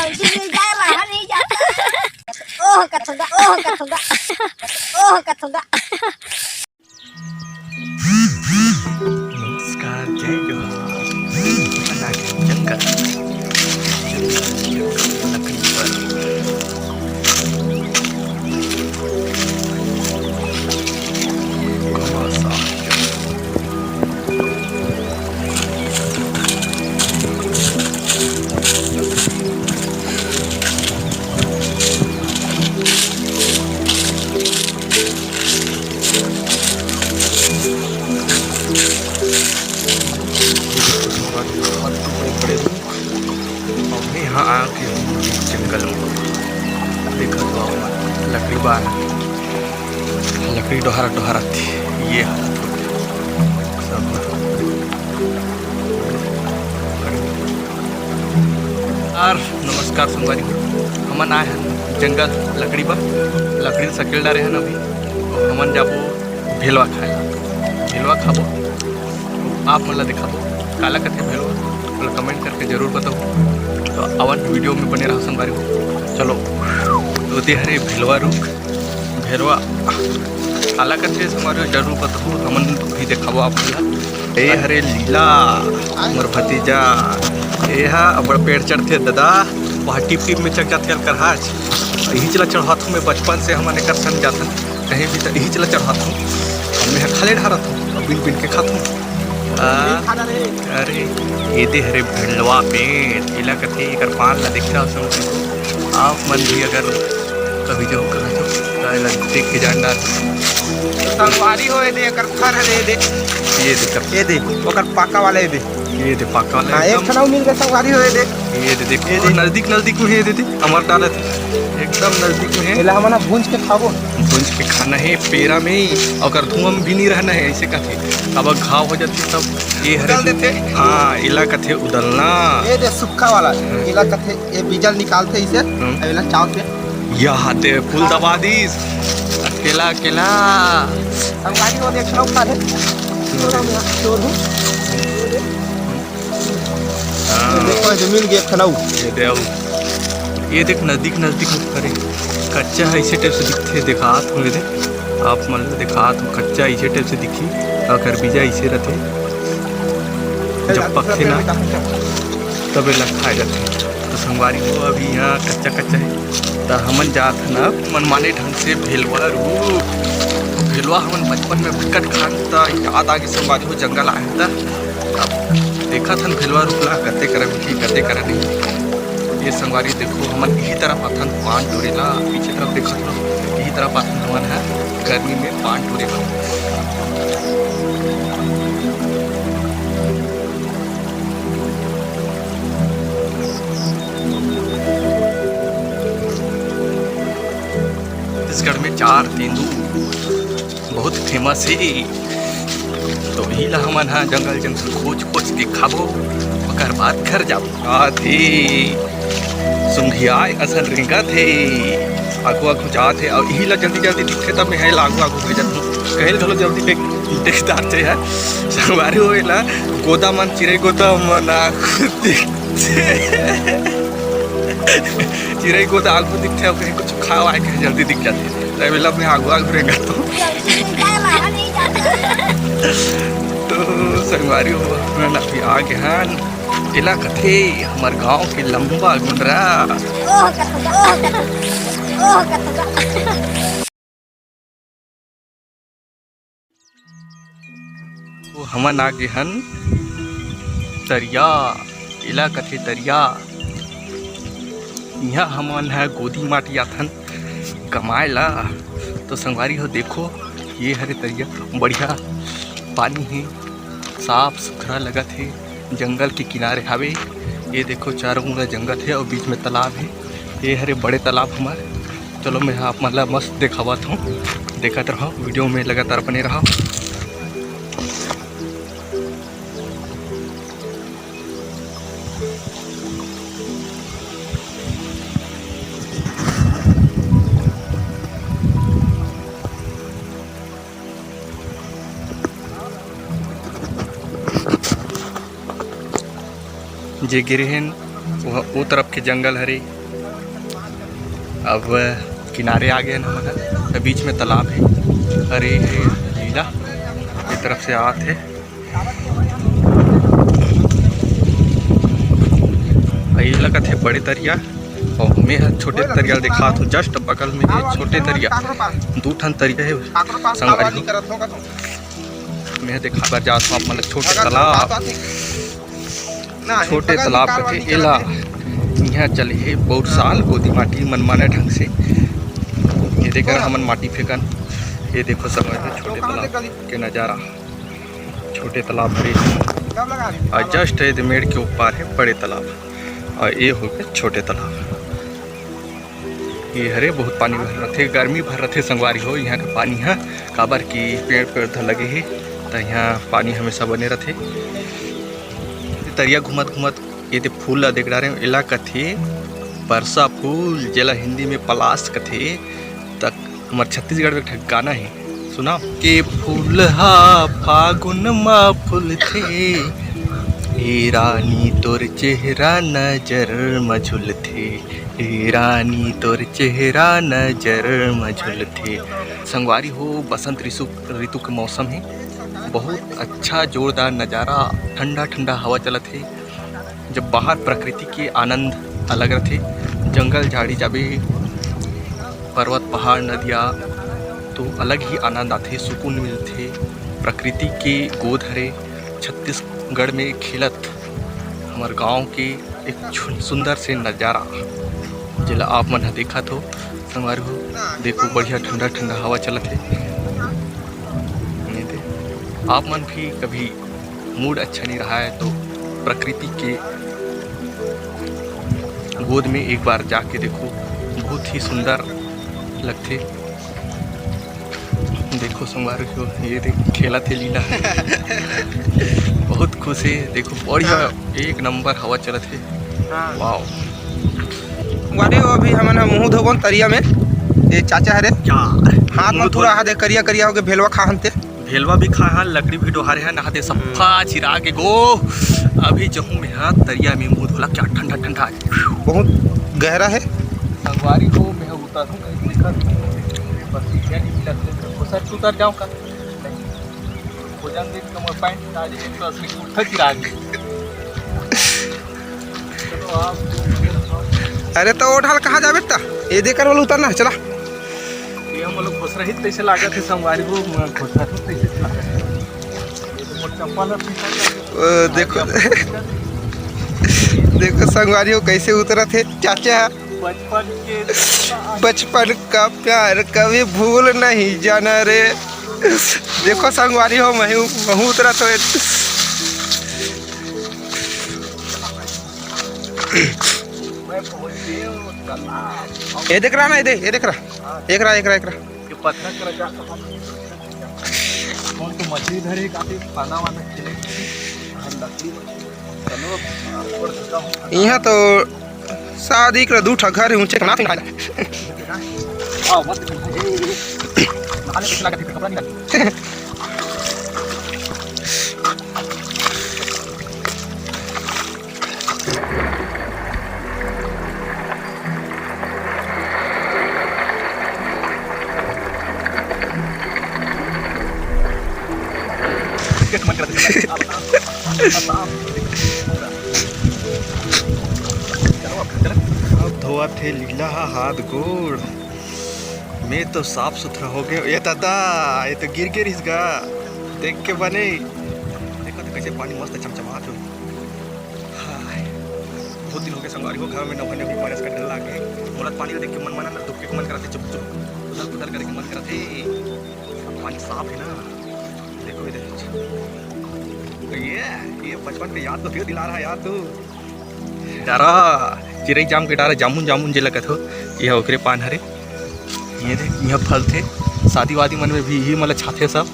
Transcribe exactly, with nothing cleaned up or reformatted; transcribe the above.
लेकिन ये जा रहा नहीं जाता। ओह कथुंगा, ओह कथुंगा, ओह कथुंगा। नमस्कार, जय जोहार। बना के जंगल, लकड़ी पर। घमासान। अभी यहाँ आ के जंगल में देखत हो, लकड़ी बार, लकड़ी डोहरा डोहरा थी। ये हालत हो गया सब। और नमस्कार संगवारी, हमन आए हैं जंगल लकड़ी बर, लकड़ी सकेल डारे हैं अभी। हमन जाबो भेलवा खाए ला, भेलवा खाबो। आप मन ला दिखाबो काला कथे भेलवा, मोला कमेंट करके जरूर बताओ। तो आवन वीडियो में बने रहो संगवारी हो। चलो, तो दे हरे भेलवा रुख, भेलवा काला कथे संगवारी हो, जरूर बताओ, हमन भी दिखाबो आप मन ला। ए हरे लीला, मोर भतीजा, ए हा अब्बड़ पेड़ चढ़थे ददा, वहाँ टिप टिप में चढ़ जाथे अलकरहाच। इही चला चढ़ात हूँ मैं बचपन से, हमन एकर संग जाथन। कहीं भी त इही चला चढ़ात हूँ। अब मैं खाले ढारत हूँ, अब बिन बिन के खात हूँ। आ, अरे, ये दे हरे भेलवा पेड़, एला कथे, एकर पान ला देखता हो संग। आप मन भी अगर कभी जो कहा तो, तो एला देख के जान डार। संगवारी हो, ये दे, एकर फर हरे, ये दे। ये दे कर। ये दे, ओकर पाका वाला, ये दे। ये दे पाका वाला हाँ, एक एकदम। ठन अउ मिल गए संगवारी हो, ये दे। ये दे, देखो, ये दे। नजदीक, नजदीक में है, ये दे, दे। अमर डालत है। एकदम नजदीक में है। एला हमन ह भूंज के खाबो। भूंज के खाना है, पेरा में ही, अगर धुआं में भी नहीं रहना है, ऐसे कहते। अब घाव हो जाते तब ये हरे निकाल देते। हाँ, एला कथे उदलना। ये दे सुक्खा वाला, हाँ। एला कथे, ये बीजल निकालते इसे, हम्म। अब एला चाव के। यह दे फूल दबा दीस। अकेला, अकेला। संगवारी हो देख लो, खा ले। थोड़ा मैं छोड़ दूँ। हाँ। देखो, ये मिल गया खनऊ। ये दे, ये देख, नजदीक, नजदीक में फरे। कच्चा है, इसे टाइप से दिखते, दिखात हूँ, ये देख। आप मन ला दिखात हूँ, कच्चा इसे टाइप से दिखी, अगर बीजा इसे रहते, जब पकथे ना, तब एला खाए जाथे। तो संगवारी हो, अभी यहाँ कच्चा, कच्चा है, तो हमन जात हन अब मनमाने ढंग से भेलवा रूख। भेलवा हमन बचपन में बिकट खान, त याद आगे संगवारी हो, जंगल आए हन त। अब देखत हन भेलवा रूख ला, कते करा मिलही, कते करा नहीं। ये संगवारी देखो, हमन यही तरफ आथन पान टोरे ला, पीछे तरफ देखत हो, यही तरफ आथन हमन ह गर्मी में पान टोरे ला। छत्तीसगढ़ में चार तेंदू बहुत फेमस हे। तो इही ला हमन ह जंगल जंगल खोज खोज के खाबो, ओकर बाद घर जाबो। आथे सुंघियाए असन रेंगत हे, आगू आगू जात हे, अउ इही ला जल्दी जल्दी दिखथे, तब मैं एला आगू आगू भेजत हूँ। कहेल घलो जल्दी देख, देखदार थे यार। संगवारी हो, एला गोदा मन, चिरई गोदा मन आगू दिखथे। चिरई गोदा आगू दिखथे, अउ कहीं कुछ खावा है, कहीं जल्दी दिख जाथे। तब एला मैं आगू आगू रेंगत हूँ। तो संगवारी हो, हमन अभी आ गे हन। एला कथे हमर गांव के लंबा गुंडरा। ओह कथुआ, ओह कथुआ, ओह कथुआ। तो हमन आ गे हन तरिया, एला कथे तरिया। इहाँ हमन ह गोदी माटी आथन कमाए ला। तो संगवारी हो, देखो, ये हरे तरिया, बढ़िया पानी हे, साफ सुथरा लगत हे, जंगल के किनारे हावे। ये देखो, चारों मुड़ा जंगल हे अउ बीच में तालाब हे। ये हरे बड़े तालाब हमर। चलो, मैं आप मन ला मस्त देखावत हूँ, देखत रहो, वीडियो में लगातार बने रहो। जे गिरे हेन, वह ओ तरफ के जंगल हरे, अब किनारे आ गए ना हमन ह, त बीच में तालाब है। अरे हे लीला, ये तरफ से आत है। ये लगत है बड़े तरिया, और मैं ह छोटे तरिया दिखात हूँ। Just बगल में है छोटे तरिया, दू ठन तरिया है संगवारी हो। मैं ह देखा बर जात हूँ आप मन ल छोटे तालाब। छोटे तालाब कथे एला। इहाँ चले हे बहुत साल गोदी माटी मनमाने ढंग से। ये देख हमन माटी फेंकन। ये देखो संगवारी हो, छोटे तालाब के नजारा। छोटे तालाब हरे और just ये मेड़ के ऊपर है बड़े तालाब और ये हो गए छोटे तालाब। ये हरे बहुत पानी भर रथे, गर्मी भर रथे संगवारी हो यहाँ के पानी ह, काबर कि पेड़ पौधा लगे हे त यहाँ पानी हमेशा बने रथे। तरिया घूमत घूमत ये दे फूल ला देख डारे, एला कथे परसा फूल, जेला हिंदी में पलास कथे। त हमर छत्तीसगढ़ में एक ठन गाना हे, सुना। के फूल हा फागुन मा फूलथे, ए रानी तोर चेहरा नजर म झुलथे, ए रानी तोर चेहरा नजर म झुलथे। संगवारी हो, बसंत ऋतु, ऋतु के मौसम हे। बहुत अच्छा जोरदार नजारा, ठंडा ठंडा हवा चलत हे। जब बाहर प्रकृति के आनंद अलग रथे, जंगल झाड़ी जाबे, पर्वत पहाड़ नदिया, तो अलग ही आनंद आथे, सुकून मिलथे। प्रकृति के गोद हरे छत्तीसगढ़ में खेलत हमर गांव के एक छु-, सुंदर से नजारा, जेला आप मन ह देखत हो संगवारी हो। देखो बढ़िया ठंडा ठंडा हवा चलत हे। ये दे, आप मन भी कभी मूड अच्छा नहीं रहा है तो प्रकृति के गोद में एक बार जाके देखो, बहुत ही सुंदर लगथे। देखो संगवारी हो, ये देख खेलत हे लीला। बहुत खुश हे। देखो बढ़िया, हाँ। एक नंबर हवा चलत हे। हाँ। वाओ। वारे हो, अभी हमन ह मुंह धोबन तरिया में। ये चाचा हरे। क्या? हाथ में पूरा हाथ करिया करिया होके भेलवा खाहन ते। भेलवा भी खाए हन, लकड़ी भी डोहारे हन, नहाते सफा चिरा के गो। अभी जहूँ में हा तरिया में मुंह धोला, क्या ठंडा ठंडा। बहुत गहरा है। संगवारी हो, मैं उतरहूँ कहीं दिक्कत नहीं। बस ये नहीं मिला, तो सर उतर जाऊँ का? भोजन देख के मोर पैंट आ जाए, तो असली कुर्ता चिरा दे। अरे तो ओ ढाल कहाँ जाबे त? ये देकर वाला उतरना है, चला। ये हम लोग घुस रही तैसे लागत है संगवारी को, मैं घुस रही तैसे लागत है। ये तो मोर चप्पल और टी-शर्ट ओ, देखो। देखो संगवारी हो कैसे उतरत हे चाचा। बचपन के बचपन का प्यार कभी भूल नहीं जाना रे। देखो संगवारी हो, महू, महू उतरत हो। ये देख रहा ना, ये देख, ये देख रहा, एक रहा, एक रहा, एक रहा। ये पत्थर का रचा। कौन तो मछली धरे, काफी खाना वाना खिले। यहाँ तो शादी कर दू ठा घर ऊंचे कना खाए। आओ, मत नहाने कुछ लगा, कपड़ा नहीं लगा। अब धोवत हे लीला हा हाथ गोड़। मैं तो साफ सुथरा हो गए। ये दादा, ये तो गिर गे रहिस गा। देख के बने। देखो तो कैसे पानी मस्त चमचमात हो। हाय। बहुत दिन हो गए संगवारी हो, घर में नहाने भी पानी का डर लागे। मोला पानी देख के मन मना ना, डुबके के मन करथे, चुप चुप उधर उधर करे के मन करथे। पानी साफ है ना, देखो इधर। ये, ये बचपन के याद तो फिर दिला रहा है यार तू। डारा, चिरई जाम के डारा, जामुन, जामुन जे लगत हो, ये ओकरे पान हरे। ये देख, यहाँ फलथे, शादी वादी मन में भी यही मतलब छाथे सब।